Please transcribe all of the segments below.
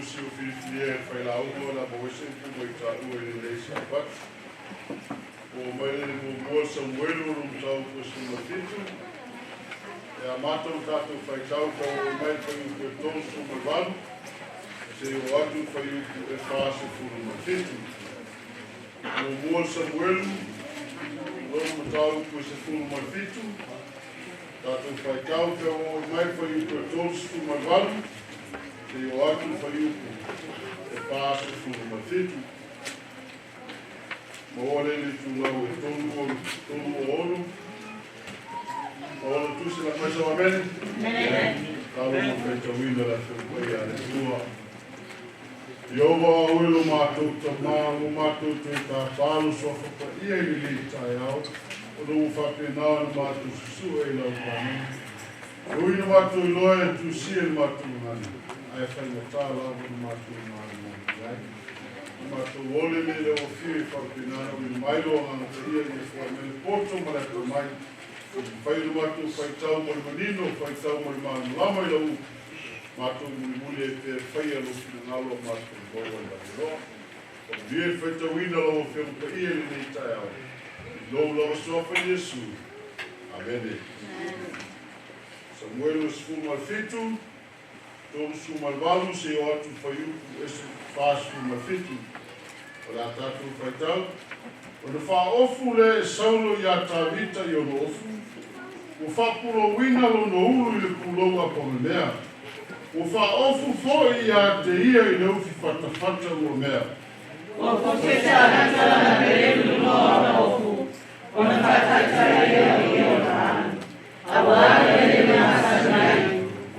tusi o filifilia e failauga o le a maua ai se upu mai taua i lenei Sapati. Ua oo mai le muamua Samuelu o le mataupu e 17, e amata ona tatou faitau faaoo mai le fuaiupu e 38, seia oo atu le fuaiupu e 47. Muamua Samuelu, lona mataupu e 17, tatou faitau faaoo mai le fuaiupu e 38, seia oo atu le fuaiupu e 47. Maua le itulau e 3 6. Maua le tusi la mai sa amene. Talo mo faitauina le afioga paia a le Atua. Ieova o oe lo matou Tamā, ua matou toe tāpā lou suafa paia i lenei taeao, ona ua faapena ona matou susue i lau pagaga. E ui ina matou iloa e tusia i le matou gagana, ae faigata lava ona matou malamalama i ai. O matou ole le le ua fia i faapena na ui mai lo agaga paia ia foai mai le poto ma le atamai. Fai le matou faitau mo le manino, faitau mo le malamalama i lau upu. Matou mulimuli e pe faia lou finagalo a matou maua i lau iloa. O manuia le faitauina lau afioga paia i lenei taeao. I lou lava suafa Iesu. Amene. Samuelu 17, 38, seia oo atu fuaiupu e 47. O le a tatou faitau. Ona faaofu lea e Saulo iā Tavita i ona ofu, ua faapulouina lona ulu i le pulou apamemea. Ua faaofu foi iā te ia i le ufi fatafata ua mea. Ua fuse Tavita lana pelelu i luga o ona ofu, ona faataitai ai lea o ia o alu. Auā ia le masani ai,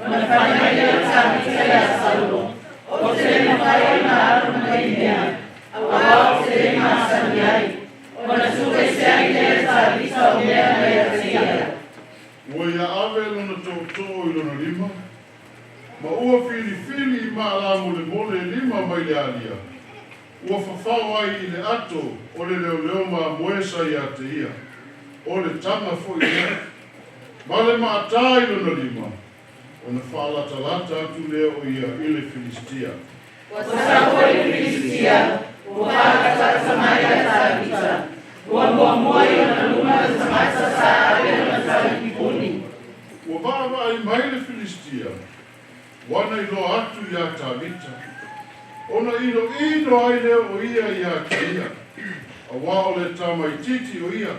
ona fai mai lea o Tavita iā Saulo, ou te le mafai ona alu ma nei mea, auā ou te le masani ai. Ona tuuese ai lea e Tavita o mea na ia te ia. Ua ia ave lona tootoo i lona lima, ma ua filifili i maalamolemole e lima mai le alia. Ua fafao ai i le ato o le leoleo mamoe sa ia te ia. O le taga foi lea. Ma le maatā i lona lima, ona faalatalata atu lea o ia i le Filistia. Ua sau foi le Filistia, ua faalatalata mai ia Tavita. Ua muamua i ona luma le tagata sa ave lona faipipuni. Ua vaavaai mai le Filistia, ua na iloa atu iā Tavita. Ona inoino ai lea o ia iā te ia. Auā o le tamaitiiti o ia.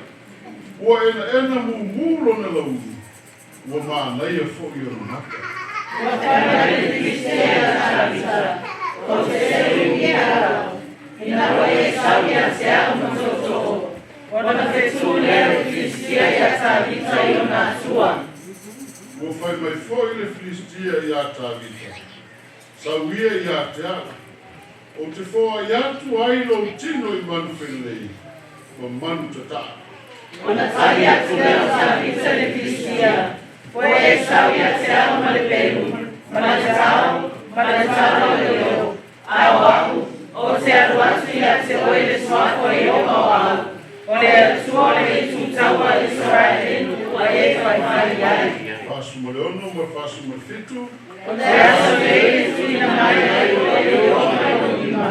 Ua enaena mumu lona laulu. Ua manaia foi ona maka. Ua fai mai le Filistia iā Tavita, ou te seu i au, ina ua e sau ia te au ma tootoo. Ona fetu lea le Filistia iā Tavita i ona atua. Ua fai mai foi le Filistia iā Tavita, sau ia ia te au. Ou te foai atu ai lou tino i manu felelei, ma manu tataa. Ona tali atu lea o Tavita i le Filistia, ua e sau ia te au ma le pelu, ma le tao, ma le tala o le leo, a o au, ou te alu atu ia te oe i le suafa o Ieova o au, o le Atua o le itutaua o Isaraelu ua e faifai i ai. 46 ma 47. O le aso nei e tuuina mai ai oe e Ieova i lou lima,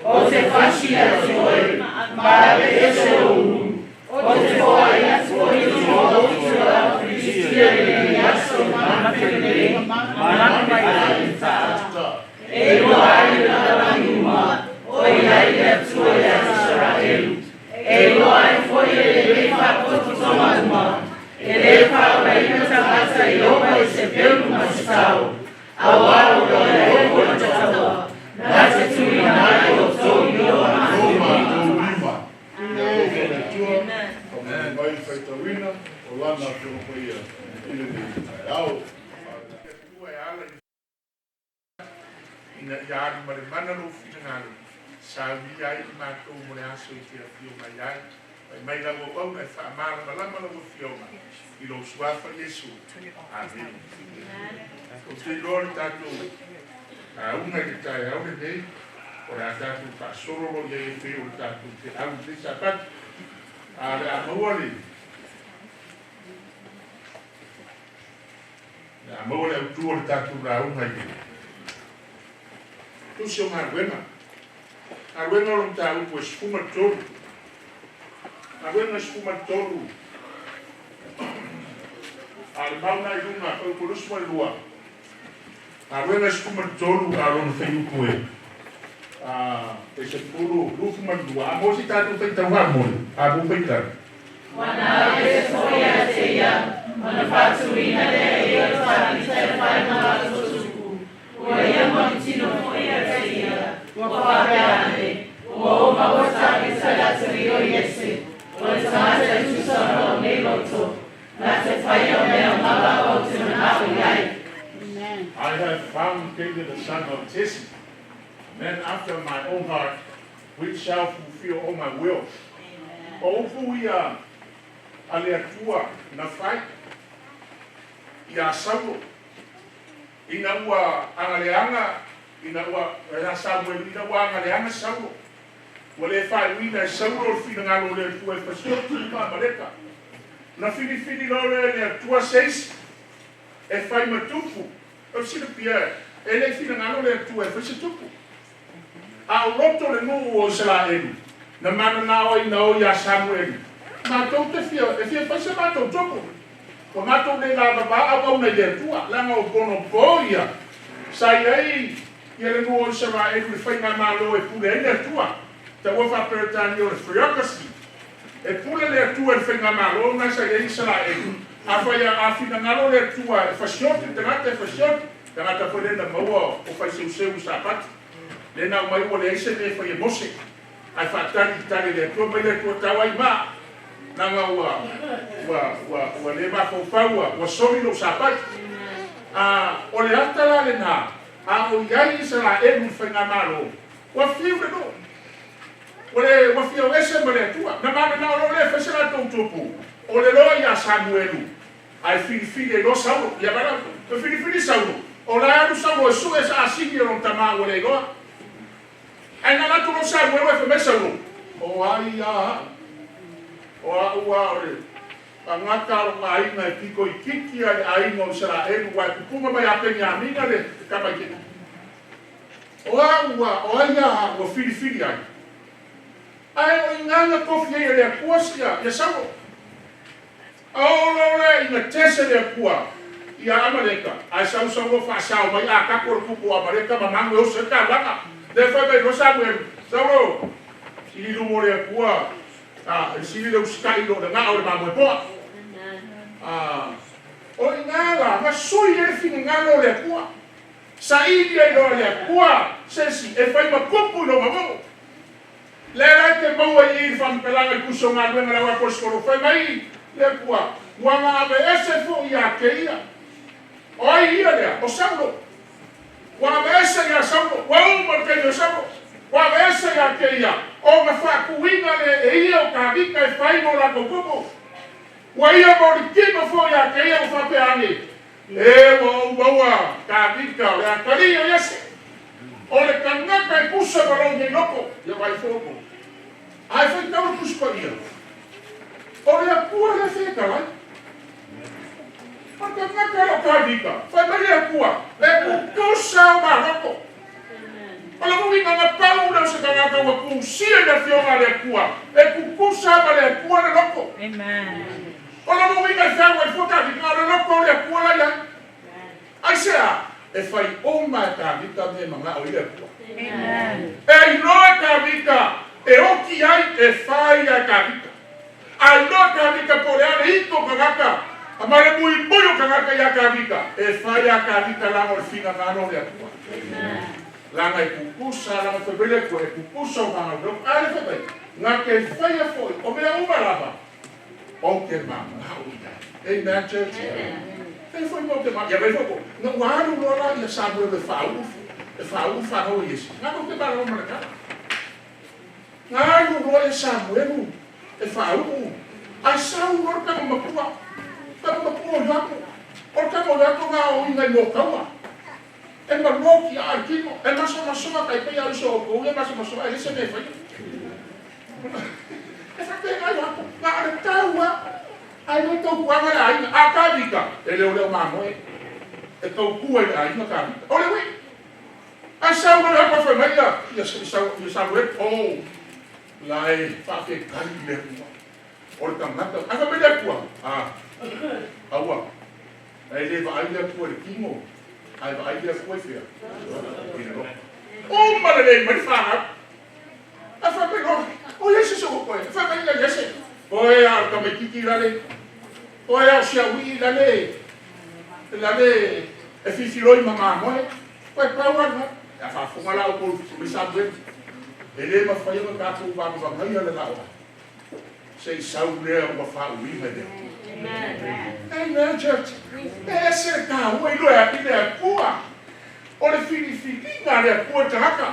ou te fasi ia te oe, ma aveese lou ulu. Ou te foai atu foi i tua o pito o le auFilistia i lenei aso i manu felelei ma manu tataa. E iloa ai e lalolagi uma, o i ai le Atua ia Isaraelu. E iloa ai foi e lenei faapotopotoga uma, e lē faaolaina tagata e Ieova i se pelu ma se tao, auā o lo o i ai kona taua, na te tuuina ai outou i o O matou lima. Matou lima. Ia alofa le Atua, faamanuia mai le faitauina o lana afioga paia i lenei taeao. Atua e ala i ina ia alu ma le mana lou finagalo, sauia ai i matou mo le aso e te afio mai ai. Fai mai lau auauna e faamalamalama lau afioga i lou suafa Iesu. Amene. Ou te iloa le tatou lauga i le taeao lenei, o le a tatou faasolo loa i ai e pei o le tatou feau i lenei Sapati. A o le a maua le le a maua le autu o le tatou lauga i le Tusi o Galuega. Galuega o le mataupu e 13. Galuega 13. A le mauna i luga, fuaiupu 22. Galuega 13 a o lona fuaiupu e e 10, 22. A mo se tatou faitau faamoe, a mo faitau. Ua na aveese foi ia te ia, ona faatuina lea e ia o le Tavita e fai ma latou tupu. Ua ia mautino foi ia te ia, ua faapea ane, Ua ou maua Tavita le atalii o Iese, o le tagata e tusa ma lou nei loto, na te faia mea uma lava ou te manao i ai. I have found David the son of Jesse, a man after my own heart, which shall fulfill all my will. O upu ia a le Atua na fai iā Saulo, ina ua agaleaga, ina ua, ia Samuelu, ina ua agaleaga Saulo. Ua le faaiuina e Saulo le finagalo o le Atua e fasioti ma Amaleka. Na filifili loa lea e le Atua se isi e fai ma tupu. O le silafia, e le i finagalo le Atua e fai se tupu. A o loto le nuu o Isaraelu, na mananao ai na o iā Samuelu, Matou te fia, e fia fai se matou tupu. Ua matou le lavavā auauna i le Atua, leaga o pono po ia sa i ai ia le nuu o Isaraelu i le faigamalo e pule ai le Atua. Taua faa-Peretania o le theocracy. E pule le Atua i le faigamalo na sa i ai Isaraelu. Afai a finagalo le Atua e fasioti le tagata e fasioti, tagata foi lea na maua o faiseuseu i Sapati. Le na aumai ua leai se mea e fai e Mose. Ae faatali i tali le Atua mai le Atua tau ai ma. Leaga ua le mafaufau ua soli lou Sapati. O le ata la lena, a o i ai Isaraelu i le faigamalo, ua fiu le nuu. Ua le ua fia o ese ma le Atua. Na mananao loa lea e fai se latou tupu. O le loa iā Samuelu, ae filifili ai loa Saulo. Ia vaai la, na filifili Saulo. O la e alu Saulo e sue se asini o lona tamā ua le iloa. Ae na alu atu loa Samuelu ae fai mai Saulo, O ai a au? O a'u a o le tagata o lo'u aiga e pito itiiti a i le aiga o Isaraelu, ua e pupuga mai ia Peniamina le tamaitiiti. O a'u a, o ai a a'u ua filifili ai? Ae o i ina na tofi ai e le Atua ia Saulo. A oo loa lea ina tese le Atua iā Amaleka, ae sau Saulo faasao mai Akago le tupu o Amaleka ma manu e oso ai le taulaga. Lea fai mai loa Samuelu, Saulo, sili i luma o le Atua, a, e sili le usitai i lo le gao i le mamoe poa. A, o i ina la na sui ai le finagalo o le Atua. Saili ai loa e le Atua se isi e fai ma tupu i lona nuu. Lea la e te maua i i le faamatalaga i Tusi o Galuega a le Auaposeitolo, fai mai le Atua, Ua na aveese foi ia te ia. O ai ia lea? O Saulo. Ua aveese ia Saulo, ua uma le taimi o Saulo. Ua aveese ia te ia, ona faatuina lea e ia o Tavita e fai mo latou tupu. Ua ia molikino foi ia te ia ua faapea ane, E, ua ou maua Tavita o le atalii o Iese. O le tagata e tusa ma lou nei loto, ia vaai fou. Ae faitau le Tusi Paia, o le Atua lea e fetalai. O le tagata lea o Tavita, fai mai le Atua, e tutusa o ma loto. O le uiga na pau lea o se tagata ua tusia i le Afioga a le Atua, e tutusa ma le Atua le loto. O lona uiga e fealuai fua Tavita, a o le loto o le Atua la i ai. Aisea? E fai uma e Tavita mea e manao ai le Atua. E iloa e Tavita e oti ai, e fai lava e Tavita. A iloa e Tavita po o le a le ito o tagata ma le muimui o tagata iā Tavita, e fai lava e Tavita leaga o le finagalo o le Atua. Leaga e tutusa, leaga fai mai le Atua, e tutusa o magaulauga. A lea fai mai, na te faia foi o mea uma lava ou te manao i ai. Amen, church. Fai foi mo te manao. Ia vai foi na ua alu loa la ia Samuelu e faaulu e faaulu fanau a Iese. Na tou te malamalama ma le tala. Na alu loa ia Samuelu e faauu. Ae sau loa le tama matua. Tama matua o Iapo. O le tama o Iapo na aoina i Motaua. E malo ki aa le kino. E masomasoa tai pei a uso o kou ia masomasoa e le se mea e faia. E faapena Iapo. Na o le tau lava. Ae le tautuaga le aiga. A Tavita, e leoleo mamoe. E tautua i le aiga Tavita. O le uiga. Ae sau loa le apa fai mai ia Samuele, o la e faafetai i le Atua. O le tagata, ae fai mai le Atua, a, aua, e le vaai le Atua i le tino, ae vaai le Atua i fea? I le loto. Uma lelei mai le fanau. Ae fai mai loa, o Iese se ua koe. Fai mai ia Iese, oe a o le tamaitiiti lale, oe a o si auii lale, lale e fifiloi ma mamoe. Oe pau a lena. A faafofoga la outou mai Samueli, e le mafai ona tatou vagavagaia le laoa. Se i sau lea ua faauiga i le Atua. Amen, church. E ese le taua i loe i le Atua. O le filifiliga a le Atua i tagata.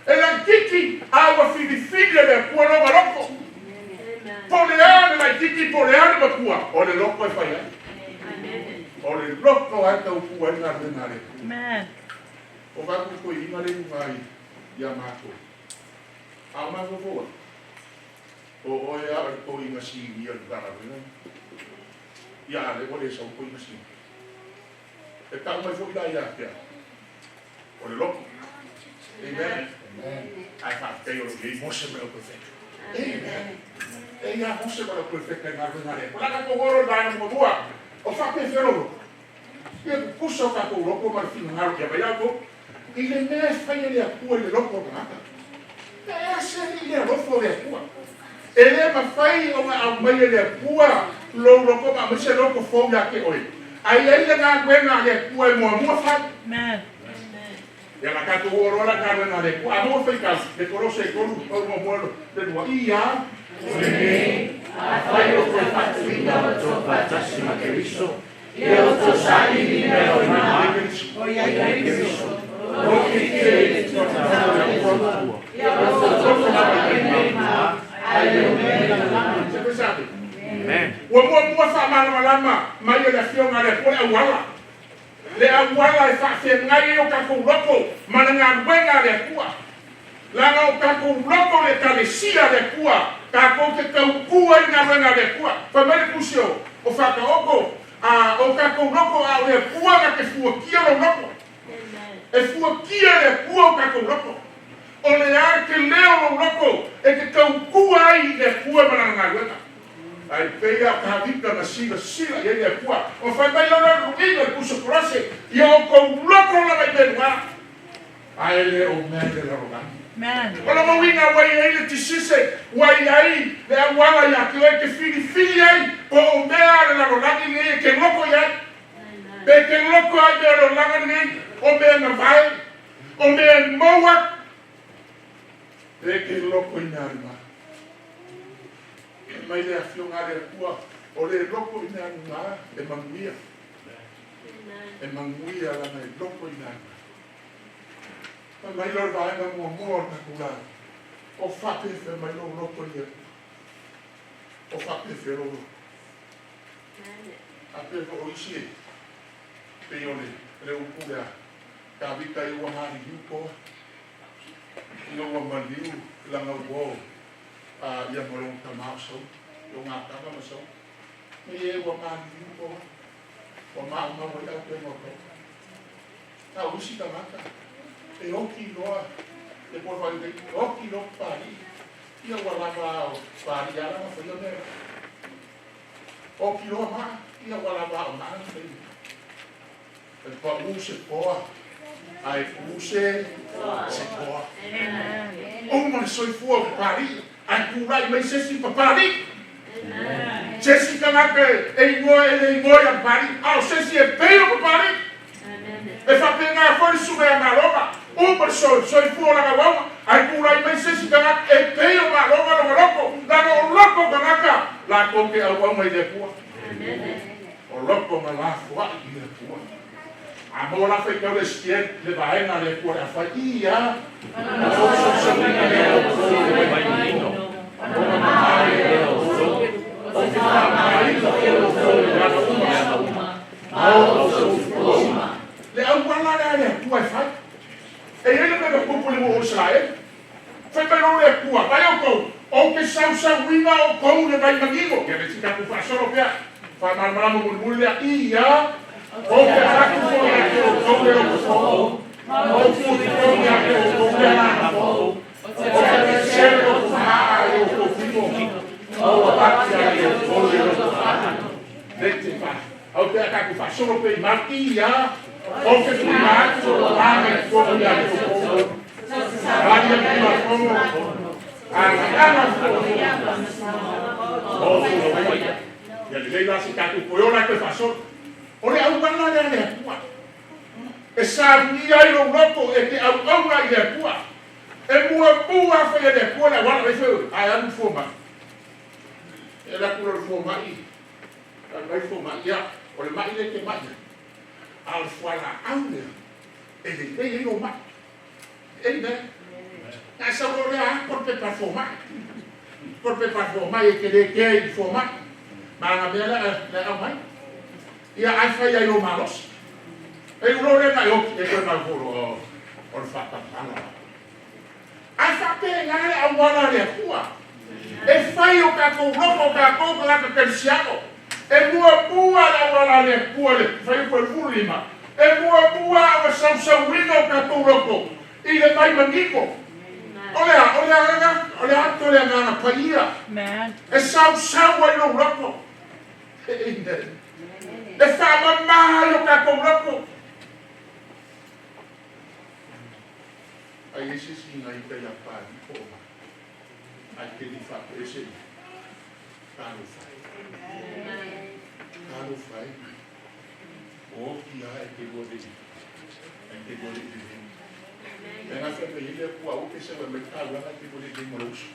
E laititi a ua filifili e le Atua lona loko. Po o le a le laititi, po o le a le matua, o le loko e fai ai. O le loko lava e tautua ai le galuega a le Atua. O tatou toeaiina lea i luga ia matou. A o mafaufau ai, o oe lava o le toeaina sinia o le Matagaluega lenei. Ia a lea ua le sau toeaina sinia. E tau mai foi la ia te au, o le loto. Amen. Ae faafetai o lo o i ai Mose ma le auperefeta. Amen. E ia Mose ma le auperefeta i galuega a le Atua. O le a tatou o loa i le vaega muamua, o faapefea lou loto. Ia tutusa o tatou loto ma le finagalo ia mai outou i le mea e fai e le Atua i le loto o le tagata. E ese alii le alofa o le Atua. E le mafai ona aumai e le Atua lou loto ma aumai se loto fou ia te oe. Ae i ai le galuega a le Atua e muamua fai. Ia na tatou oo loa la i galuega a le Atua. A maua faitau, le Kolose 3, pau muamua le lua. Ia. O lenei, afai o toe faatuina outou faatasi ma Keriso, ia outou saili mea o i luga, o i ai Keriso, o tilotilo i le itu matau a le Atua. Ia outou loto faapenei ma, ae le o mea i lalolagi. Ua muamua faamalamalama mai e le Afioga a le Atua le auala. Le auala e faafeagai ai o tatou loto ma le galuega a le Atua. Leaga o tatou loto le Ekalesia a le Atua, tatou te tautua ai i le galuega a le Atua. Fai mai le Tusi o Faataoto, a o tatou loto a o le Atua na te fuatia lou loto. E fuatia e le Atua o tatou loto. O le a le tele o lou loto e te tautua ai i le Atua ma Lana galuega. Ae pei lava o Tavita na silasila i ai le Atua. Ona fai mai loa lea o le luiga i le pusa Kolose, Ia outou loto lava i mea i luga, ae le o mea i le lalolagi. O lona uiga ua i ai le tisise, ua i ai le auala ia te oe e te filifili ai po o mea a le lalolagi lenei e te loto i ai. Pe te loto ai i mea o le olaga lenei, o mea na vae, o mea e maua, pe te loto i mea a luga. Fai mai le Afioga a le Atua, o le loko i mea luga e manuia. E manuia lana e loko i mea luga. Fai mai lea o le vaega muamua o le tatou lauga, o faapefea mai lou loto i le Atua? O faapefea lou loto? A pei foi o isi e pei o le upu lea, Tavita ia ua maliliu toa, ina ua maliu lana uo a ia ma lona tama o Saulu, Ionatana ma Saulu. Nei e ua maliliu toa, ua maumau ai auupega o taua. A o isi tagata, e oti loa le po e faaiu e oti loa Papalii, ia ua lava a o Papalii lava na faia mea la. Oti loa maa, ia ua lava a o maa na faia mea. E pau se toa, ae tu se toa. Uma le soifua o Papalii, ae tulai mai se isi Papalii. Se isi tagata e igoa e le igoa ia Papalii, a o se isi e pei o Papalii. E faapena foi le susuga ia Maloga, uma le soifua o lana auauna, ae tulai mai se isi tagata e pei o Maloga lona loto, leaga o loto o tagata latou te auauna i le Atua. O loto na lafoai i le Atua. A maua la faitau le Esekieli i le vaega a le Atua o le a fai, i a na ou sausauina lea o outou i le vai manino, ona mamae lea o outou, ou te faamamaina foi outou i aga uma, ma outou tupua uma. Le auala lea a le Atua e fai. E i ai le mea na tupu i le nuu o Isaraelu. Fai mai loa le Atua, Vai outou, ou te sausauina outou i le vai manino. Ia vesi tatou faasolo pea, faamalamalama mulimuli lea, i a, ou te avatu foi ia te outou le loto fou, ou te faasolo pe mati ia o ke tuuina atu o aga i totonu ia te outou ali atu tulafono agaaga o tulafono ia lelei la se tatou toe ola e toe faasolo o le auala lea le Atua e saunia ai lou loto e te auauna i le Atua e muamua afai e le Atua le auala ai foi ae alu fua mai e la kula fua mai mai fua mai ia o le mai le te mai a o le fualaau lea e lelei ai lou mai amen na sau lo lea ko pe pa fua mai ko pe pa fua mai e te le kea i fua mai ma nga mea le au mai ia ai fai ai lou malosi e ulo le nai oki e koe mau folo o le whakapala. Ai whapea ngā le auala le Atua. E fai o kākou loko o kākou kalaka kerisiano. E mua mua le auala le Atua le fai o koe fulu lima. E mua mua o sausauina o kākou loko i le mai maniko. O le a, o le agaga, o le ato le agaga paia. E sausau ai lou loko. Amen. E whaamama ai o kākou loko. Ai ese si ngai ka ia pari po ma. Ai te li fa ese. Talo fai. Talo fai. O ki a e te lua le. Ai te lua le le. E nga fa pe ile ku au ke se wa me ka wa te lua le le mo uso.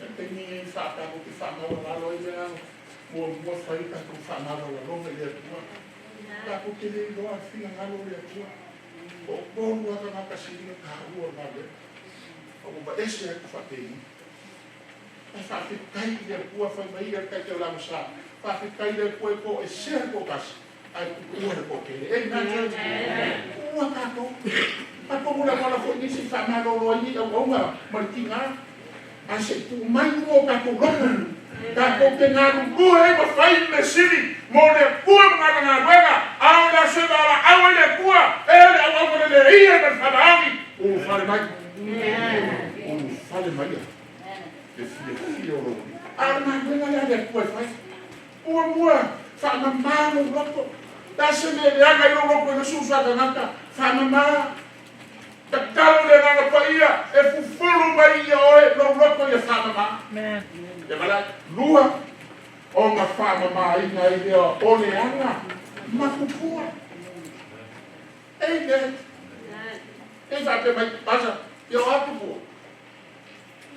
E te ni e fa ka ko te fa ma wa lo ile mo mo fai ka ko fa ma wa lo le tua. Ka ko te le lo a fina ngalo le tua. O polu aka ngā kasiri ka ua ngā le. O ba ese ai ku whapeni. E whawhitai le pua whai mai ia kai te o sa. Whawhitai le pua e ko e sea ko kasi. Ai ku ua le ko kere. E nā church. Ua kātou. A ko mula wala fo nisi wha malolo ai ni au aunga ma le tinga. A se tu mai o kātou loko. Kātou te ngā lulua e ma whai me siri. Mo le pua mga ngā ruega. A o le aso wala au e le pua. E le au au le le ia ma le whamaangi. Ulu whare mai. Ulu whare mai ia. Le fia fia o lou. A o le galuega lea le Atua e fai. Mua mua, faamamā lou loto. Le a se mea e leaga i lou loto i le susu a tagata, faamamā. Tatalo le Agaga Paia e fufulu mai ia oe lou loto ia faamamā. Ia malai. Lua, ona faamamāina ai lea o le aga ma kupua. Amen. E faapea mai, pasa, ia o a kupua.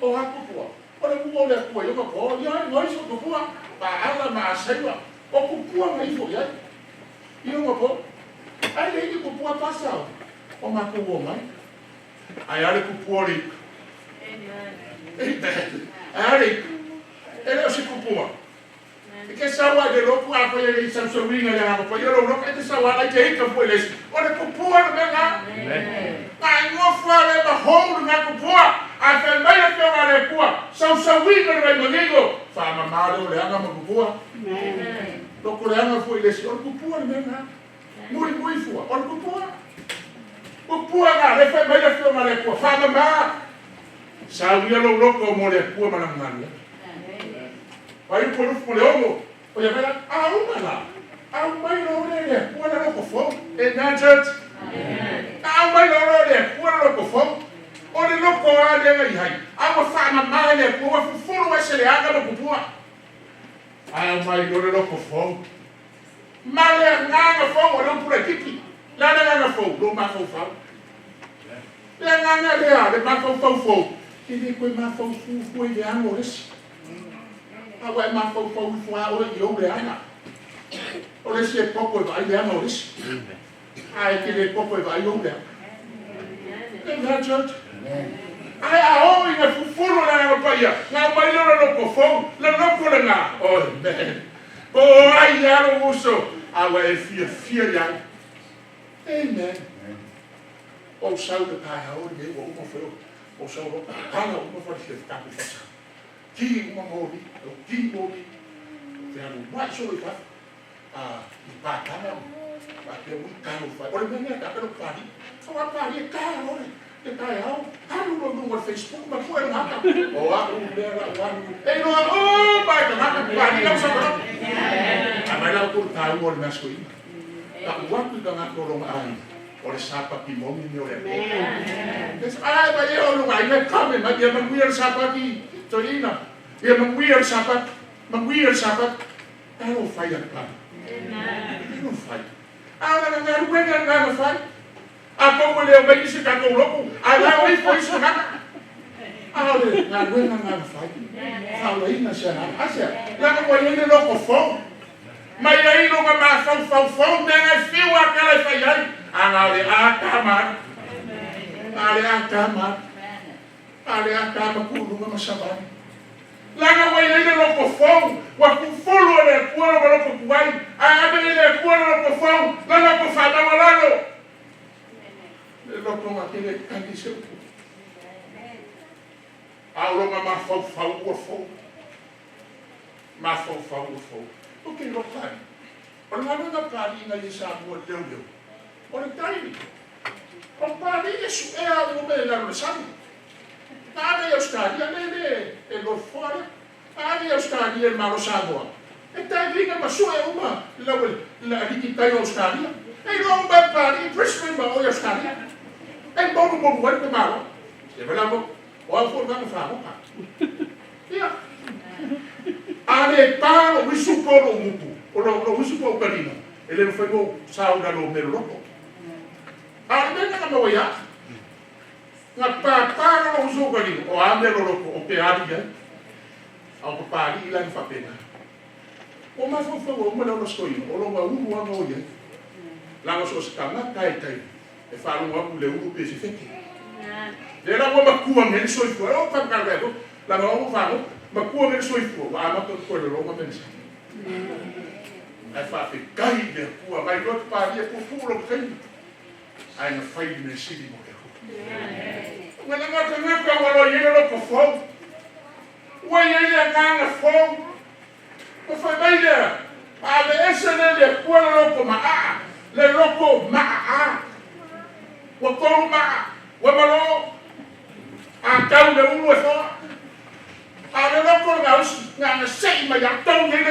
O a kupua. O le mua o le Atua i ona po, ia ai ngoi so kupua. Paala ma asaiwa. O kupua mai fo iai. I ona po. Ai le ili kupua pasa o. O mākou o mai. Ai ale kupua o le ika. Amen. Ai ale ika. E le o se kupua. E ke saua i le loku a koe le i sausauina le aga pa ia lo loku e te saua ai te ika fo le o le kupua le mea ngā. Nga ngofa le ma hou le ngā kupua. A fai mai le feo le pua. Sausauina le vai mangingo. Wha mamale o le aga ma kupua. Loko le aga fo i le si o le kupua le mea ngā. Mui mui fua. O le kupua. Kupua ngā le fai mai le feo le pua. Wha mama. Sauia lo loko mo le pua ma la ngā. Vai o lufu le omo. O ia vela, a uma la. A mai lo le le pua le loko fo. E na church. A mai lo le pua le loko fo. O le loko a le ngai hai. A wa fa ma ma le pua fufulu wa se le aga lo kupua. A mai lo le loko fo. Ma le nganga fo o le pula kiki. La le nganga fo, lo ma fo fo. Le nganga le a le ma fo fo fo. Ke le koe ma fo fu fu e le ango lesi. A wa ma fo fo fu a o i o le anga. O le si e poko e vai le anga o lesi. A e ke le poko e vai o le anga. Amen, church. Ai a o i ngā fufulu le anga paia. Ngā mai le loko fo, le loko le ngā. Oh, amen. O ai alo uso. A wa e fia fia iau. Amen. O sau le kai hao le ua uma wheo. O sau lo pala uma whare fia whakapu whasa. Ki uma mōri, o ki mōri. Te anu mai so i whai. A i pātana, a te ui talo whai. O le mea mea ka pelo pari. O a pari e kā lore. Te kai hao. Alu lo nunga Facebook ma pua e ngaka. O a u mea la u alu. E loa o mai ka ngaka pari lau sa wala. mai lau tolu tāua o le masoina. Ta uaku i ka ngako o longa ai. O le sapaki momi me o le akoa. Ai, mai e o longa ai, e kame mai, ia manuia le sapaki toina. Ia manuia le sapaki, manuia le sapaki. Alo fai a pa. Alo fai. Ala nga nga ruenga nga nga fai. A kongo leo mai isi ka kou loku. A la oi fo isi nga. A le nga ruenga nga nga fai. Faulaina se nga. Asia. La nga wa ile loko fo. Mai ai longa ma fau fau fau me nga fiu a kala fai ai. A nga le a kama. A le a kama. A le a kama ku lunga masabani. Langa wa ile loko fou, wa kufulu le kuala wa loko kuai, a abe ile kuala loko fou, la loko fana wa lalo. Le loko nga kele kandi se upu. A ulonga ma fau fau ua fou. Ma fau fau ua fou. O ke loko ani. O le ngalo nga pali nga yesa mua leo leo. O le taimi. O pali e su ea o me lalo le sami. Ave Australia, le e lo fora. Ave Australia e malo Samoa. E tai vinga ma sua e uma la la liki tai Australia. E lo ba pari Brisbane ma o Australia. E bonu bonu wai te malo. E vela mo o a fo nga fa mo ka. Ia. Ale pa o wisu po lo mutu. O lo wisu po kalina. E le fai mo sa una lo melo loko. A le nga ma wa ya. Nga pāpāra lo uso kali o ame lo loko o pe ali ai. Au pa pāli ila ni whapena. O mawhawhau o umala o stoina, o longa uru anga o ia. Langa so se kanga tai tai. E whalunga aku le uru pe se wheke. Le la ua makua ngeni soifua. O whamkara ko. Langa o whango, makua ngeni soifua. Wa amata koe le longa mensa. Ai whawhe kai le kua. Mai loa te pāli e pupu lo kai. Ai nga whai me siri mo le. Nga nga nga ka wa lo yele lo ko fo. Wa yele nga nga fo. Ko fa mai le. A le ese le le ko lo ko ma a. Le lo ko ma a. Wa ko ma wa ma lo. A ka le u e fo. A le lo ko nga us nga nga sei ma ya tong le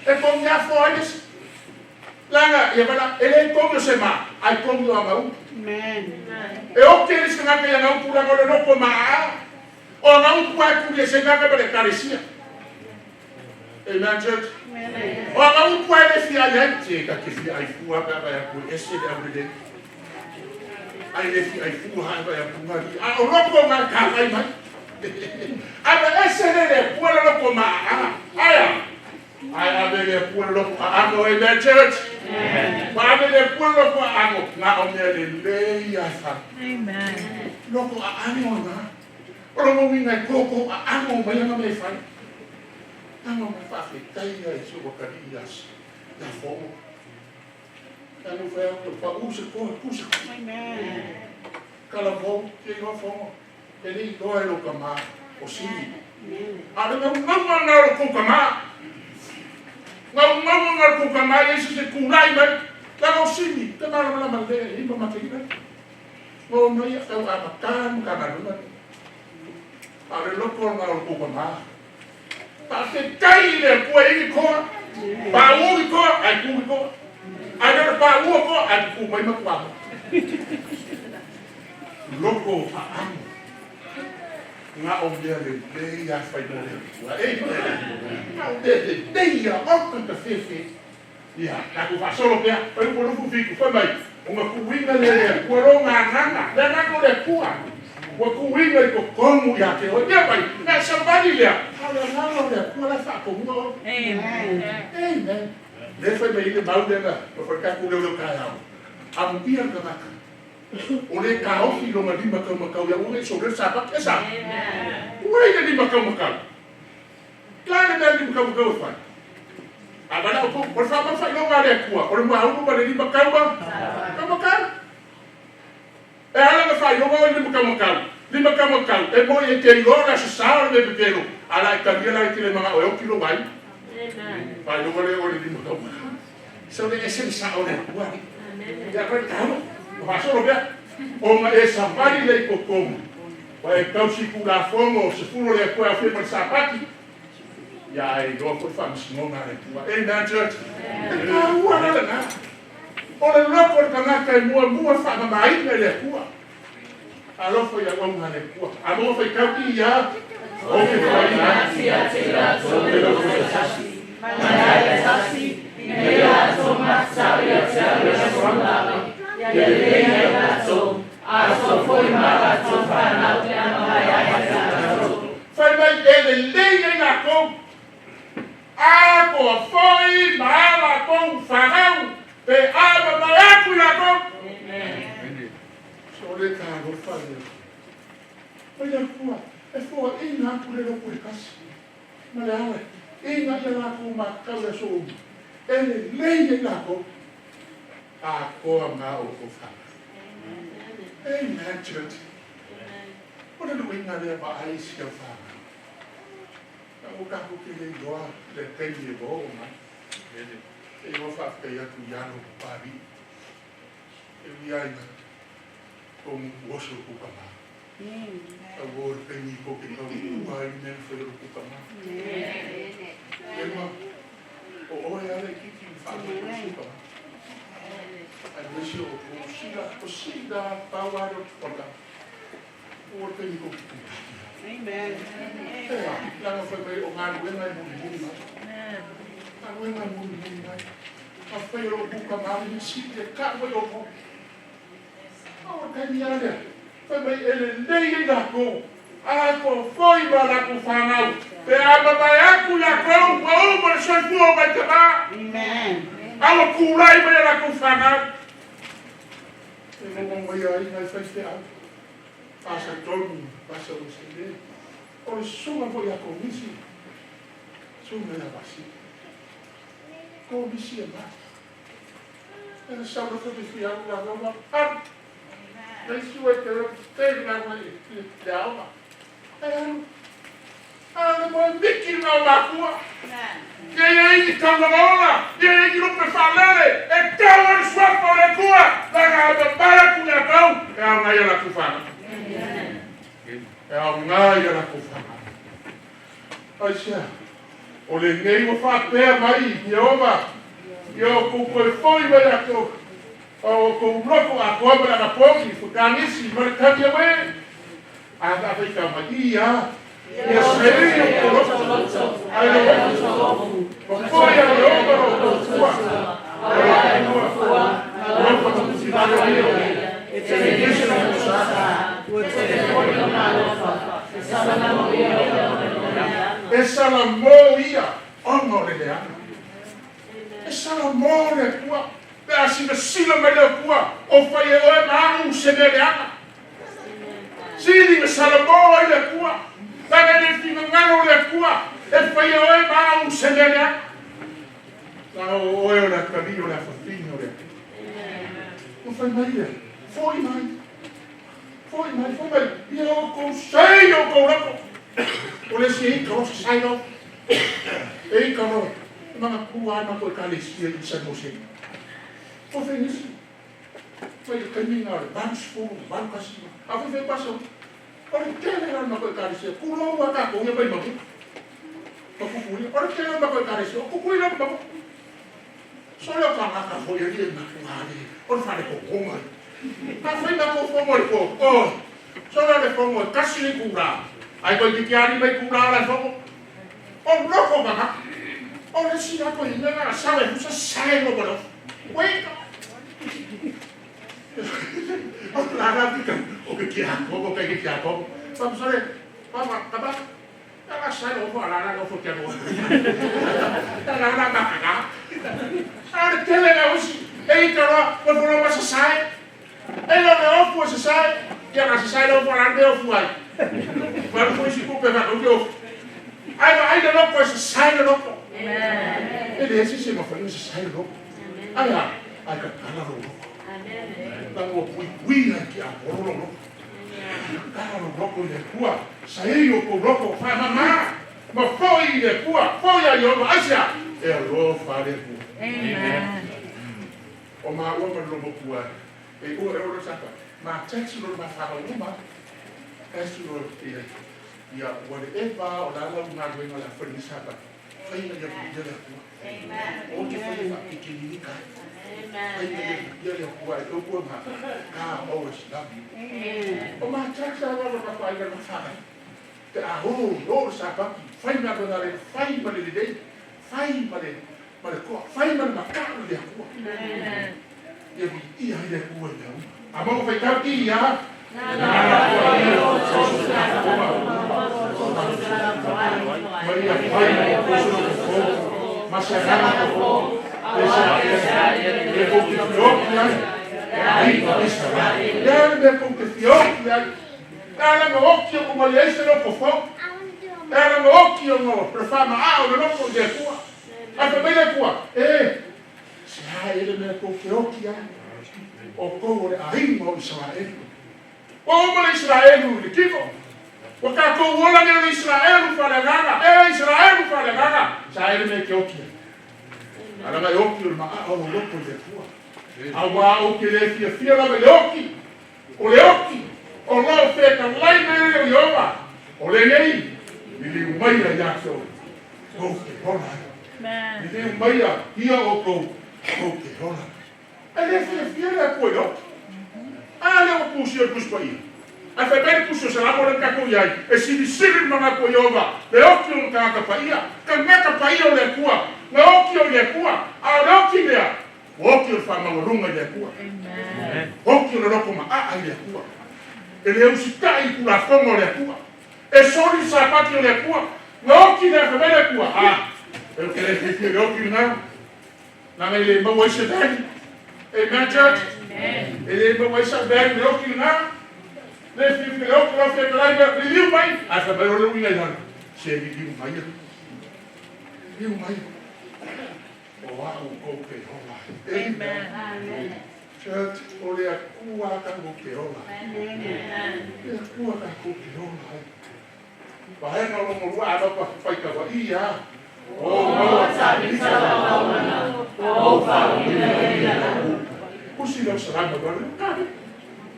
e ko nya fo le. Langa ia bala ele ko se ma ai ko no ma u. Amen. E o ke le nga ka nga pula ngo le loko ma o nga u kwa ku le se nga ka le karesia. Amen church. Amen. O nga u kwa le fia ya te ka ke fia ai fu ha ba ya ku ese le au le. Ai le fia ai fu ha ba ya ku nga a o loko nga ka ai mai. A ba ese le le pula loko ma a. Aya. Ai a be le pula loko a no amen church. Amen. Ba le pula loko a no nga o me le le ya fa. Amen. Loko a ano nga. O lo mo winga koko a ano mai nga me fai. Ano me fa fe tai ai so ko karias. Ya fo. Ano fa o pa usa ko usa. Amen. Kala fo ke no fo. Ele do e lo kama o sini. Amen. A le nga nga lo ko kama. Nga nga nga ko kama yesu se kulai mai. La o sini te mala mala mala le i ma te ina. Mo mai ka a makan ka na luna. A le loko nga lo ko kama. Pa te kai le ko i ko. Pa u i ko ai ku i ko. Ai le pa u ko ai ku mai ma kwa. Loko a amo. Nga o mea le le ia whai mo le kua. E, nga o mea le le ia o ka fefe. Ia, ka ku whasolo pea, pai upo lufu fiku, whai mai. O nga kuinga le le kua ro ngā nganga, le nganga le kua. Ua kuinga i ko kongu ia te o. Ia mai, nga sambani lea. Ha le nganga le kua la wha kongu o. Amen. Amen. Le whai mai ile mau lenga, o whai kaku leo leo kai au. Amu ia ka ngaka. O le ka ofi longa lima kau makau ia ua so le sapak e sa. Ua ile lima kau makau. Klare mea lima kau makau e whai. A bana o ko fa ma fa longa le kua. O le mahu ma le lima kau ma. Kau makau. E ala na whai longa o lima kau makau. Lima kau makau. E moi e te iora sa sa o le pepelo. Ala e kawia la e te le manga o e o kilo mai. Whai longa le o le lima kau makau. So le ese le sa o le kua. Ia koe tau. O whasolo pea. O nga e sambari le i kokomu. Wa e kausi ku la fongo, se fulo le koe a whema le sapaki. Ia ai loa foi faamasinoga a le Atua. Amen, church. E taua la lena. O le loko o le tagata e muamua faamamaina i le Atua. Alofa i auauna a le Atua. A maua faitau i ia. O ke foaiina atu ia te i latou le loto e tasi, ma le aga e tasi, ina ia latou matatau ia te au i aso uma lava, ia lelei ai latou, atoa foi ma latou fanau pe a mamae ai ia te latou. Fai mai e lelei ai latou, atoa foi ma latou fanau pe a mamae atu i latou. So le talofa lea. Mai le Atua e foaiina atu le loto e tasi ma le ala ina ia latou matatau i aso uma e lelei ai latou atoa ma outou fanau. Amen, church. O le luiga lea vaai si au fanau. Na ua tatou te le iloa le taimi e ua oo mai. E iloa faafetai atu i alo o Papalii. E ui ai na tou motu oso i kou tama. Au o le taimi tou te tau ua ai le mea na fai o lo kou tama. Ema, o oe ala i kiki i whaamai o su tama. Ai wesi o kou sila, o sila pau a lo whaka. O le taimi tou te tau. Amen. Ea, langa fai mai o ngā luenga e muli muli mai. Ngā luenga e muli muli mai. A fai o lo buka maui ni si te ka mai o mo. A o taimi a lea. Fai mai e lelei ai latou. A ko foi ma latou fanau. Pe a mamae atu latou ua uma le soifua o nai tama. Amen. A ua tulai mai a latou fanau. E momo mai ai nai fai feau. Pasa Tonu, Pasa Uesele. O le susuga foi ia Komisi. Susuga ia Vasili. Komisi e mai. E le sau le foi fi au la la alu. Le isi ua te ro te la la i te aoga. E alu. A le moe miki na o makua. Ia ia i taulagaola, ia ia i lupe whaalele, e tau o le suafa o le Atua, laga a mamae atu le atau, e ao ngai a latou whanau. E ao ngai a latou whanau. Aisea, o lenei ua faapea mai Ieova, ia outou toe foi mai latou, o outou loko atoa ma le anapogi, futanisi ma le taliawe. A faafeitau mai ia, ia sei o outou loto, ai le ofu, ma foi a Ieova lo outou Atua, ai le Atua, alofa tuutivale mai ia, E te le se sa, ua tele foi lona alofa, e salamo ia ona o le leaga. E salamo ia ona o le leaga. E salamo le Atua, pe a silasila mai le Atua, o fai e oe ma au se mea leaga. Sili na salamo ai le Atua, laga e le finagalo le Atua, e fai e oe ma au se mea leaga. Laga o oe o le atalii o le afafine o le Atua. Ua fai mai ia, foi mai, foi mai, foi mai, ia outou sei outou loko. O le isi e ika loa sasai loa. E ika loa, e manatua ai matou ekalesia i San Jose. O fenisi, mai le taimi na o le 80, 81. A fai fai pasa, o le tele la o le matou ekalesia, tulou a tatou ia mai mamu. Ma kukuia, o le tele o le matou ekalesia, o kukuia ma mamu. So le o tagata foi ali e matua ali, o le faaletotoga. A fai matou fono i le po, oi, so le o le fono e tasi le itula, ai toeitiiti lava 5 itula la e fono. O loko tagata. O le isi la toeaina na sau e fusa sae loa ma le ofu. Wake up! O la la pita, o ke tiakono, ke ke tiakono. Papa sole, papa, tama, la sae le ofu a la la le ofu te aloa. La la makana. A le tele la usi, e ika loa, o folo ma sasae. E le o le ofu e sasae, ia na sasae le ofu a la le ofu ai. Ua alu foi isi tupe faatau le ofu. Ai vaai le loko e sasae le loko. E leai se isi e mafai ona sasae le loko. Ai a, ai tatala lou loko. Laga ua puipuia e tiapolo lou loko. Tatala lou loko i le Atua, saei outou loko, faamama ma foi i le Atua, foi ia Ieova, aisea? E alofa le Atua. O maua ma le lomotua e ua e olo sapa, ma taxi lo ma whanau uma. Taxi lo ia, ia ua le eva o la lau ngā luenga la whai sapa. Fai na ia ia le Atua. O te fai e faapikilini kai. Fai na ia ia le Atua e tau ma. God always love you. O ma church a lava ka fai ka fai. Te a ho, o sa pa fai na ko na le fai ma le lelei. Fai ma le ma le koa. Fai ma le maka le Atua. Ia vi ia le Atua ia. A mo fai tau ki ia. O ma le Israelu le kimo. O ka ko wola le Israelu fa le gaga. E Israelu fa le gaga. Sa ele me ke oki. Ala ngai oki o ma a o loko le kua. A wa o ke le fia fia la le oki. O le oki. O lo fe ka lai me le Yehova. O le nei. Ni li mai ya so. O ke hola. Ni li mai ya ia o ko. O ke hola. Ele fia fia la ko yo. Ale o pusi o pusi pa ia. A fai mai pusi o salamo le kako iai. E sili sili mana ko Yehova. Le oki o ka ka pa ia. Ka ngaka pa ia o le kua. Le oki o le kua. A le oki lea. Oki o fa mawalunga le kua. Amen. Oki o le loko ma a le kua. E le usitai ku la fongo le kua. E soli sa pati o le kua. Le oki le fa le kua. A. E ke le fi le oki na. Na le maua se dai. Amen, church. Amen. E le maua se dai le oki na. Le fi le oki la fi la le liu mai. A fa mai o le uina ia. Se li liu mai. Liu mai. O a u ko ke hola. Amen. Amen. Church, o le akua ka ko ke hola. Amen. Le akua ka ko ke hola. Paenga lo mo lua pa fai ka wa ia. O o sa ni sa o fa ni Usi lo salama ba le ka.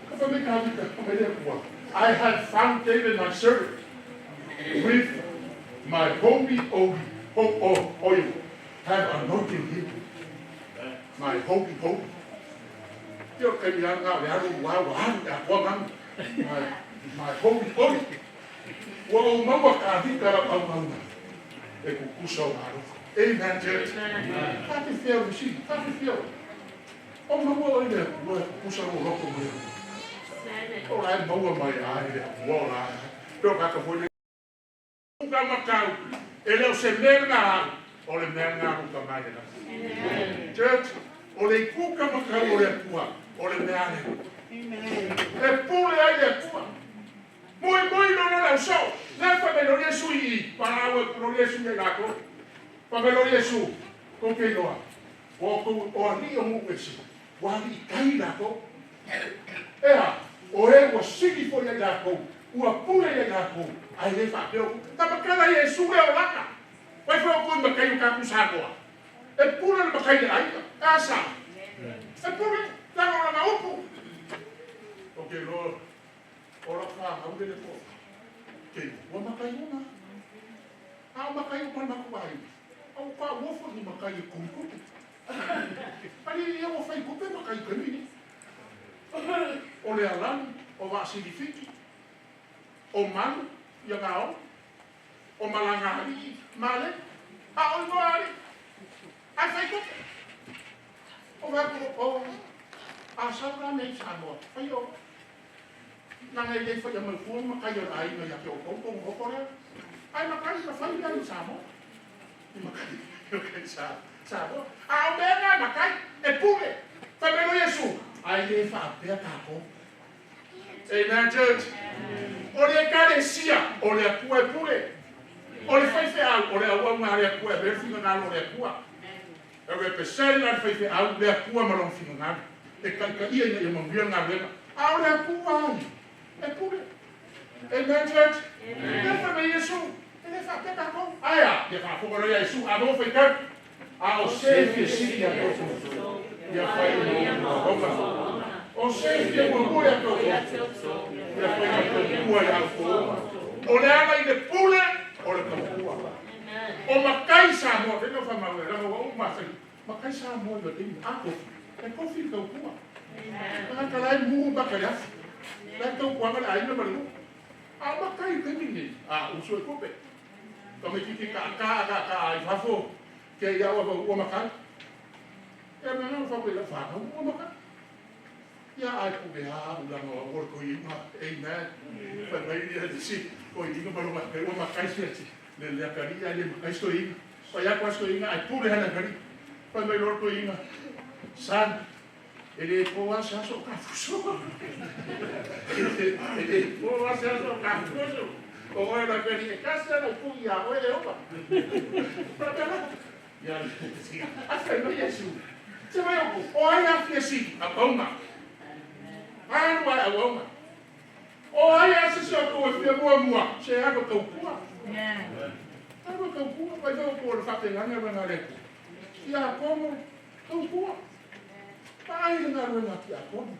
Ka fa me ka ka me le akua. I have found David my servant with my holy oil, oil have anointed him. My holy holy. Yo ke mi anga le alu wa wa ya kwa man. My holy oil. Wa o maua ka vika la au mauna. E kukusa o maru. Amen, church. Ka te whiau ni si, ka te whiau. O maua o ile ua kukusa o loko mai. O lai maua mai ai le ua o lai. Peo kaka foi le ka makau. E leo se mea ngā o le mea ngā ruka mai le. Church, o le kuka makau o le akua, o le mea le. E pule ai le akua. Moi moi no no la so. Le fa me lo Yesu i para o lo Yesu i la ko. Fa me lo Yesu ko ke noa. O ko o ani o mu ese. Wa li kai la ko. Ea, o e o sigi fo ia la ko. Ua pule ia la ko. Ai le fa pe o. Ta makala Yesu le o laka. Vai fa o ko makai o ka ku sa ko. E pule le makai le ai. Asa. E pule la no la upu. O ke lo o la fa au le ko. Ke ua makai ona. A makai o pa maku ai. Au ka wo fo ni makai e ku ku. Ali e o fai kupe makai ka ni. O le alani, o vasilifiki, o malu, ia ngao, o malanga ali, male, a o no ali. Ai fai kupe. O va ko o a sa ra nei sa mo. Fai o. Nanga i fai a mai fua makai o ai no ia ke o ko ko ko re. Ai makai ka fai ia i sa mo. I makai o ke sa sa mo. A o mea makai e pule. Fa me lo Yesu. Ai le fa pe ka ko. Amen, church. O le kalesia, o le akua e pule. O le fai fe au, o le au au ngā le akua e me ngā lo le akua. E represent la fai fe au le akua ma long finga ngā. E kai ka ia ina ia manuia ngā lema. A o le akua ai. E pule. Amen, church. Amen. Le fa me Yesu. E le fa pe ka ko. Aia, le fa fo lo Yesu a mo fai ka. A o se fi si ia ko. Ia fai mo o. O se fi mo mo ia ko. Ia fai mo ko ia ko. O le ala i le pule o le kapua. O makai Samoa, ke no whamau e ranga wa o masai. Makai Samoa i o teimi, a kofi. E kofi i taukua. Tagata lai muhu baka le afi. Lai taukuaga le aiga ma le nuu. A o makai i le taimi lenei, a uso e tupe. Tamaititi kaakaa kaakaa i fafo, ke i au ua makai. E le agaga faapea i lau fanau, ua makai. Ia ae pule a ulaga o au o le toeaina. Amen. Fai mai ia le isi toeaina ma lona ua makai si ati. Le le atalii ae le makai si toeaina. Fai atu a si toeaina ae pule lava le atalii. Fai mai loa le toeaina, son, e le po lava se aso o tafuso. E le po lava se aso o tafuso. O oe o le atalii e tasi lava lau tui ia oe e ova. Faapena. Ia, ae fai mai Iesu, Se mai outou, o ai a fia sili? Auauna. Alu ae auauna. O ai a se isi o outou e fia muamua? Se alu e tautua. Alu e tautua. Vai fai outou o le faapelagi lena a le Atua. Tiakono, tautua. Vaai le galuega a tiakono.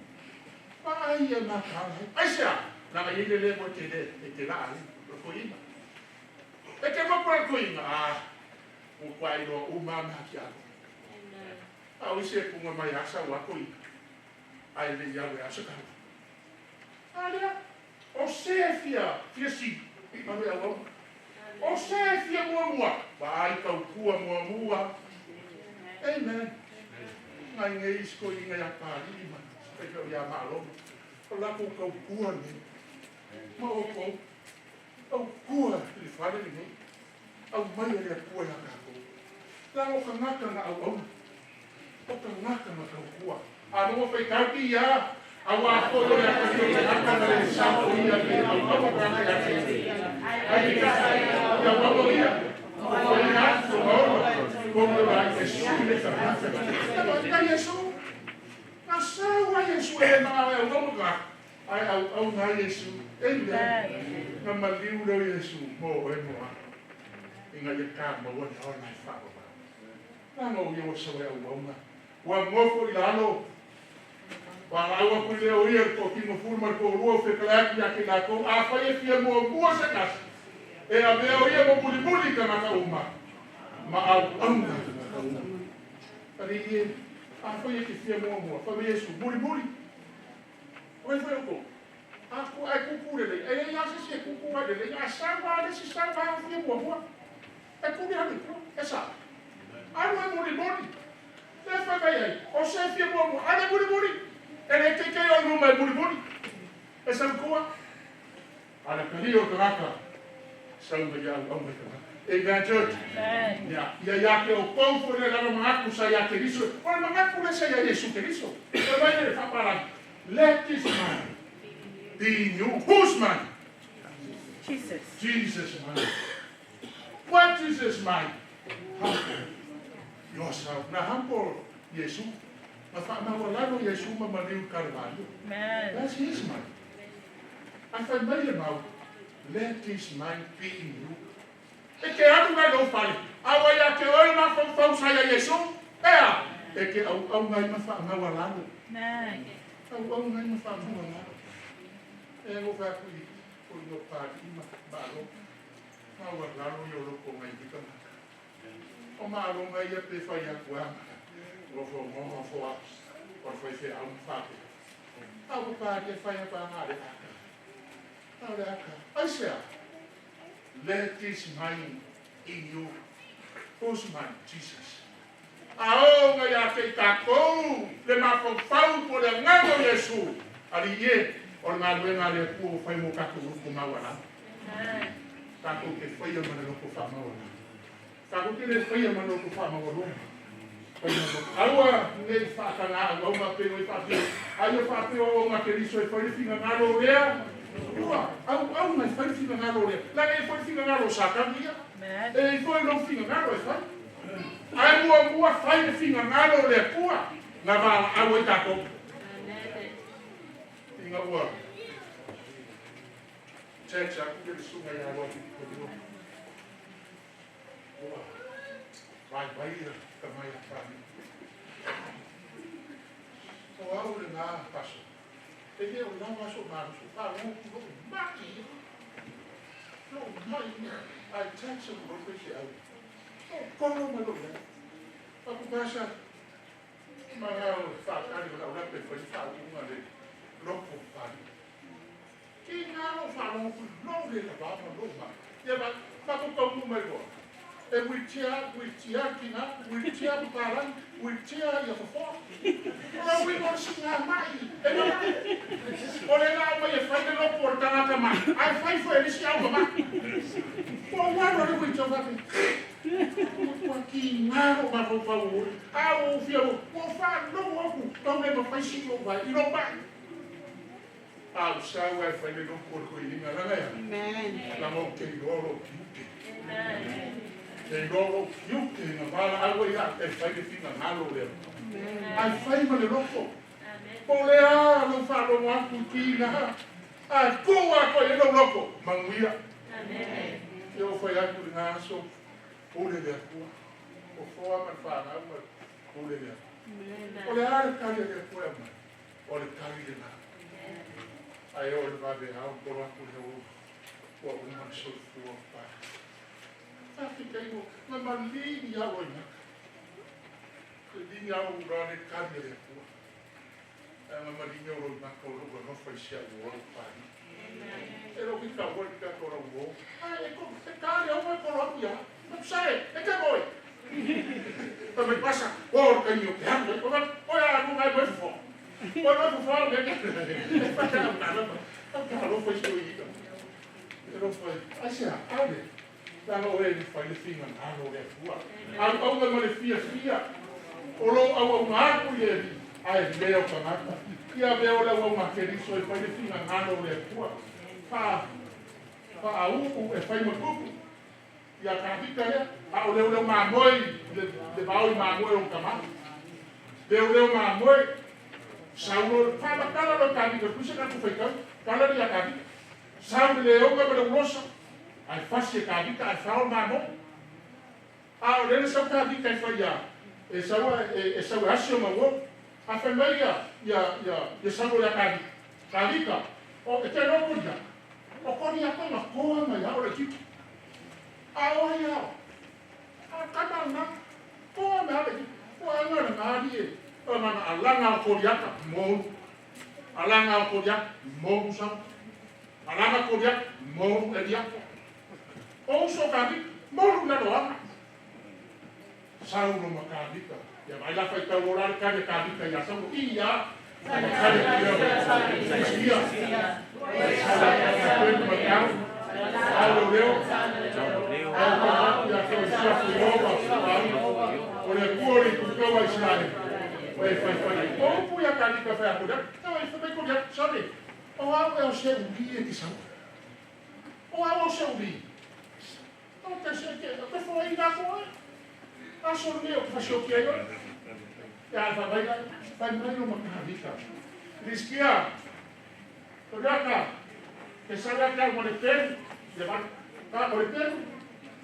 Vaai ia mataala ai. Aisea? Leaga e i ai le lemo e te le, e te laa ai, o le toeaina. E te mapu ai le toeaina, ah, ua matua iloa uma lava mea a tiakono. A o isi e puga mai lava sau lava toeaina, ae le i alu e a se taua. A lea, o se e fia, fia sili, alu e auauna. O se e fia muamua, vaai tautua muamua. Amen. Nai nei isi toeaiina ia Papalii ma faifeau ia Maaloma, o le latou tautua lenei. Ma outou, tautua i le fale lenei, aumai e le Atua ia tatou. Leaga o tagata na auauna, o tagata na tautua. A lua faitau ki ia, auā foi o le atalii o tagata na le sao o ia i le auauna tagata ia te ia. Ai peitai, i auauna ia, o ia atu o maono, kou le ai e sui le tagata. Ia Iesu, na sau a Iesu e le manao e auauna tagata, ae auauna ai Iesu. Amen. Na maliu lea o Iesu mo oe mo au, ina ia ta maua le ola e faavavau. Leaga o ia ua sau e auauna, ua nofo i lalo, valaau atu i lea o ia i le toatino fulu ma le toalua o fetalai atu ia te i latou, afai e fia muamua se tasi, e avea o ia ma mulimuli i tagata uma, ma auauna i tagata uma. Alii e, afai e te fia muamua, fai mai Iesu, mulimuli. O ai foi outou? A ku ae kuku lelei, e leai lava se isi e kuku ai lelei, a sau lava le isi sau lava fia muamua. E kuli alu i tua, e sao. Alu e mulimuli. Le fai mai ai, o se fia muamua, alu e mulimuli. E le keikei o i luma e mulimuli. E sau i tua. A le atalii o le tagata, sau mai ia auau mai tagata. Amen church. Amen. Ia, ia ia te outou foi le lava manatu sa ia Keriso. O le manatu lea sa ia Iesu Keriso. Fai mai le faapalagi, let this mind be in you. Whose mind? Jesus. Jesus mind. What Jesus mind? Humble yourself. Na humble Iesu. Na faamaualalo Iesu ma maliu i Kalevalio. Amen. That's his mind. Ae fai mai le mau, Let this mind be in you. E te alu mai lou fale, a ua ia te oe le mafaufau sa ia Iesu, ea, e te auauna ai ma faamaualalo. Auauna ai ma faamaualalo. E ua fai atu i o ino Papalii ma Maaloga, maualalo ia o loko nai nei tagata. O Maaloga ia pe fai atu a, ua fo nofo a, o le faifeau ma faapea. A o Papalii e fai atu a na le aka. A o le aka. Aisea? Let this mind in you. Whose mind? Jesus. A oo ina ia te i tatou le mafaufau po o le agaga o Iesu, Alii e, o le galuega a le Atua ua fai mo tatou loko maualalo. Tatou te faia ma le loko faamaualalo. Tatou te le faia ma le loko faamaualuga. Faia ma le loko. Aua ne i faataga auauna pei o i faapea, ai o faapea o auauna a Keriso e fai le finagalo o lea Atua. Auauna e fai le finagalo o lea. Leaga e i ai foi le finagalo o Satani ia. E i ai foi lou finagalo e fai. Ae muamua fai le finagalo o le Atua na valaau ai tatou. Ina ua text atu le susuga ia Lotu i Fanua. Ua vaivai ia tama ia Papalii. O au lena paso. E le o lava so malosi, faalogo lou mai ia. Lou mai ia. Ae text atu loa faifeau. Kolo mai lou leo. Aku pasa, ma o whakari o lau lape whai whaunga le loko pari. Ki ngā lo whalongo no le la vama lo ma. Ia ma, ma ko kaunu mai roa. E wheelchair ki ngā, wheelchair paparangi, wheelchair ia fofoa. O la ui mo si ngā mai. E no, o le la mai e whai le loko o le tangata mai. Ai whai fo e lisi au ma. O waro le wheelchair whake. Ua ki ngā ro ma fau fau o. A o fia o, o wha no oku, tau le ma whai si o vai, i ro mai. A o sau ai whai le loko o le koe inga langa ya. Amen. Langa o te iloa lo kiute. Te iloa lo kiute nga wala aua ia e whai le whina ngalo lea. Ai whai ma le loko. Po le a lo whalongo aku ki ngā. Ai kua koe e lo loko. Manguia. Te o whai aku le ngā aso. Pule le akua. O foa ma le whanau ma pule le akua. O le a le kari le akua e mai. O le kari le ngā. Ai o le wawe au, koro aku le o. Ua uma le soifua o pai. Whawhika iho, ngā malini au ai maka. Te lini au ura le kari le akua. Ai ngā malini au roi maka o lua nofa i sia ua o pai. E ro ki ka wai ka kora ua. Ai e ko te kari au e koro aku ia. Sai, e te moi. Pa mai pasa, o ka ni o ke anu, o o ya nu ngai mo fo. O no fo fo me ke. E pa ta na na. A ka lo fo isto i ka. E ro fo. A sia, ale. La lo e ni fa le finga na lo le fua. Au au ma le fia fia. O lo au au ngā ku ye ni. Ai le o ka ngata. Ia me o le au ngā ke ni so e fa le finga na lo le fua. Pa pa au e fai ma kuku. Ia ka vika lea, a o leo leo mamoe, le vao i mamoe o kama. Leo leo mamoe, saulo, whamatala lo ka vika, kusa ka kuwhaikau, kala ni a ka vika. Saulo le onga ma le ulosa, ai fasi e ka vika, ai whao mamoe. A o lele sau ka vika i whai a, e sau e sau e asio ma uo, a whai mai ia, ia, ia, ia saulo ia ka vika. Ka vika, o e te loko ia, o kori a konga koa mai a o le kipi. A o ai ao. A kama ngā, koa me ale, koa ngā na ngā rie. O ngā na alanga o koriaka, mōru. Alanga o koriaka, mōru sau. Alanga koriaka, mōru e riako. O uso ka vika, mōru na loanga. Saulo ma ka vika. Ia mai la whai tau ora le kare ka vika ia saulo. Ia, ma kare ki ia. Ia. Saulo ma kau. Au leo, au ia ko sia fu o le kuori ku kawa Israel. O e fai fai. O pu ia ka ni ka fai ko da. O e fai ko da, sorry. O au e o se uli e ti sau. O au o se uli. O te se ke, te fo i na ko. A so ne o fa so ki ai. Ia fa vai fai mai o makarika. Riskia. Toraka. Te sabe que o le levanta o le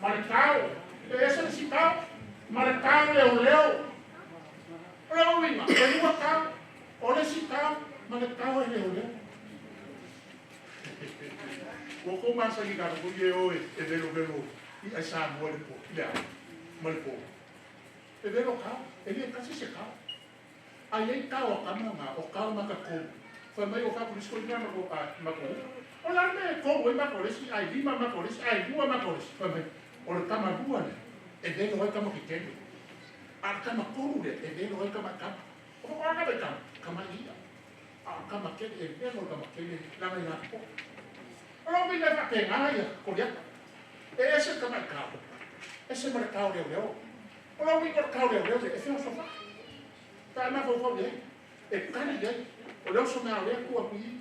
marcao, ese es citado, marcao leo leo. Leo lima, el uacao, o le citao, marcao leo leo. O ko masa ki ka ko ye o e velo velo i asa mo le po, le mo le po. E velo ka, e le kasi se ka. Ai ei ka o ka manga, o ka ma ka ko. Fa mai o ka ko sko ni ma ko ma ko. O la me ko o ma ko lesi ai lima ma ko lesi ai lua ma ko lesi. Fa mai o le kama lua le e velo ai kama ki tele. A kama koru le e velo ai kama kama. O ko ka be kama, kama ia. A kama kele e velo kama kele la mai na ko. O lo mi le fa ke ngā ia ko ia. E ese kama ka. Ese marcao leo leo. O lo mi ko ka leo leo e feo sofa. Ta ma fo fo le. E kani le. O leo so mea le ku ku i.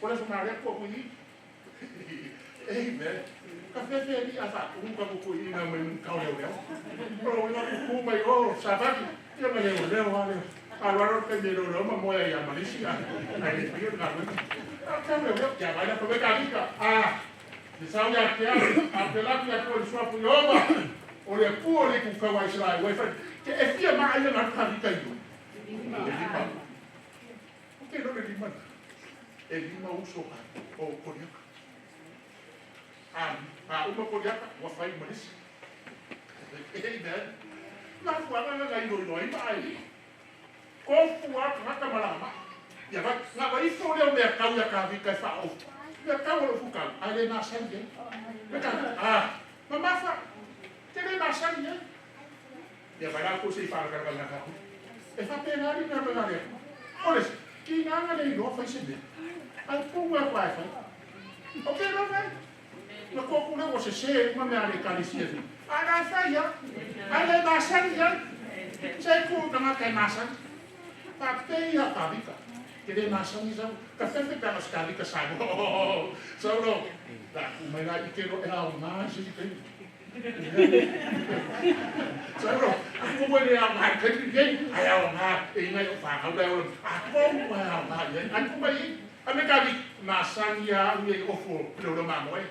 O leo so mea le ku ku i. Amen. Ka fe ni a fa ku ka ku i na mai ka leo leo. O lo ina ku mai o sa va ki. Ia ma leo leo a leo. A lo ro ke leo leo ma moe ia Malaysia. Ai le pio na we. A ka leo leo ya vai na fa ka ka. A de sa ya ke a te la ki a ko le swa pu yoma. O le ku o le ku ka wa Israel. Wa fa ke e fia ma ai na ka ka i. O ke lo le lima. E lima uso ka o koriaka. A uma koriaka wa fai Malaysia. Amen. Mafuaga na iloilo ai ma ai. Kofu a tagata ma lama. Ia vai, na vai ifo leo mea kau ia ka vika e whaofu. Mea kau o lo fukau, ai le masani e. Me ka, ah, ma mafa, te le masani e. Ia vai la ko se i wharakara na ka. E whapena ari ngā roa lea. Ore, ki ngā ngā le iloa whai se mea. Ai pū a kwa e whai. O ke roa whai. Na kōku leo o se se ma mea le kalisia ni. A la whai ia. Ai le masani ia. Se ku ka ngā kai masani. Pa pei a kavika. Te le masani sau. Ka whewhe pēna se kavika sa. Sau no. La ku mai la i te ro e au ngā se i te. Sau no. A ku mai le au ngā kai ki kei. Ai au ngā e ngai o whāngau le au. A ku mai au ngā i. Ai ku mai i. A me kavi masani a ui e ofo leo leo mamoe.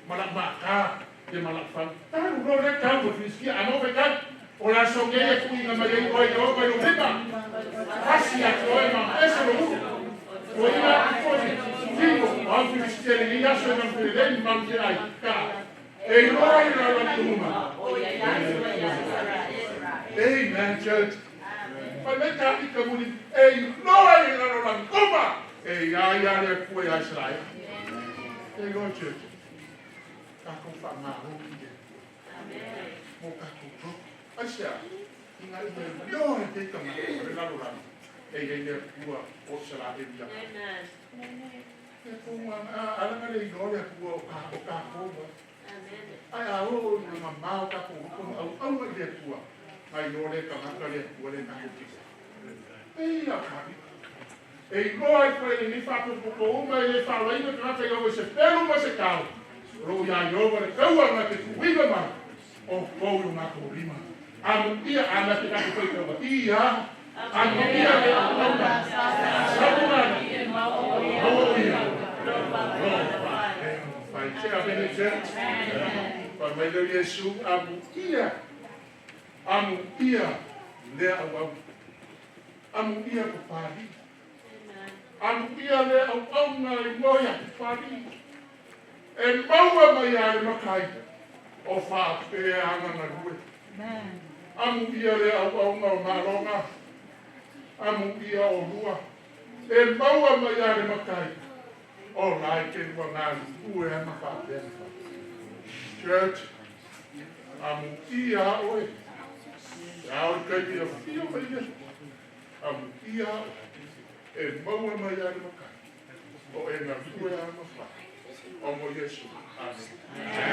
Mala maka e mala whau. Taru ro le kau ko fiskia ano fe kau. O la songe e kui nga mai ai oi o mai o lima. Hasi a toi ma ese lo uru. O ina koni. Figo, au fiskia le ia so ma fele le ma te ai ka. E roa i la la uma. Amen, church. Pai mai ka i ka muni. E roa i la la uma. E ia ia le kue a Israel. E roa, church. Kākou whaamāro ki le Atua. Mo kākou roko. Ai se a, i ngā ia loa e te tanga o le lalo lalo. E ia le Atua o se la e ia. E ko ngā alanga le iloa le Atua o ka o kākou wa. Ai a o o le mamao o kākou roko ma au au i le Atua. Ngai loa le tangata le Atua le kākou kisa. E ia kāvi. E iloa i koe i ni whāpopoko uma i le whaolaina tangata i o se pelu ma se kau. Ro ia Iova le kaua nga te tuuina mai o kou i o matou lima. Amuia ana te tatou faitaua ia, amuia le auauna, saluana, maoia, lo fai te avene church. Fai mai leo Iesu, amuia, amuia lea auauna. Amuia papali. Amuia lea auauna i moe a papali. E maua mai a le makai o whaapea anga na rue. Amuia le auauna o malonga. Amuia o lua. E maua mai a le makai o lai te lua ngā ue ama whaapea. Church, amuia oe. Te ao i kai ia whio mai ia. Amuia oe. E maua mai a le makai o e ngā rue ama wha. O mo Yesu. Amen.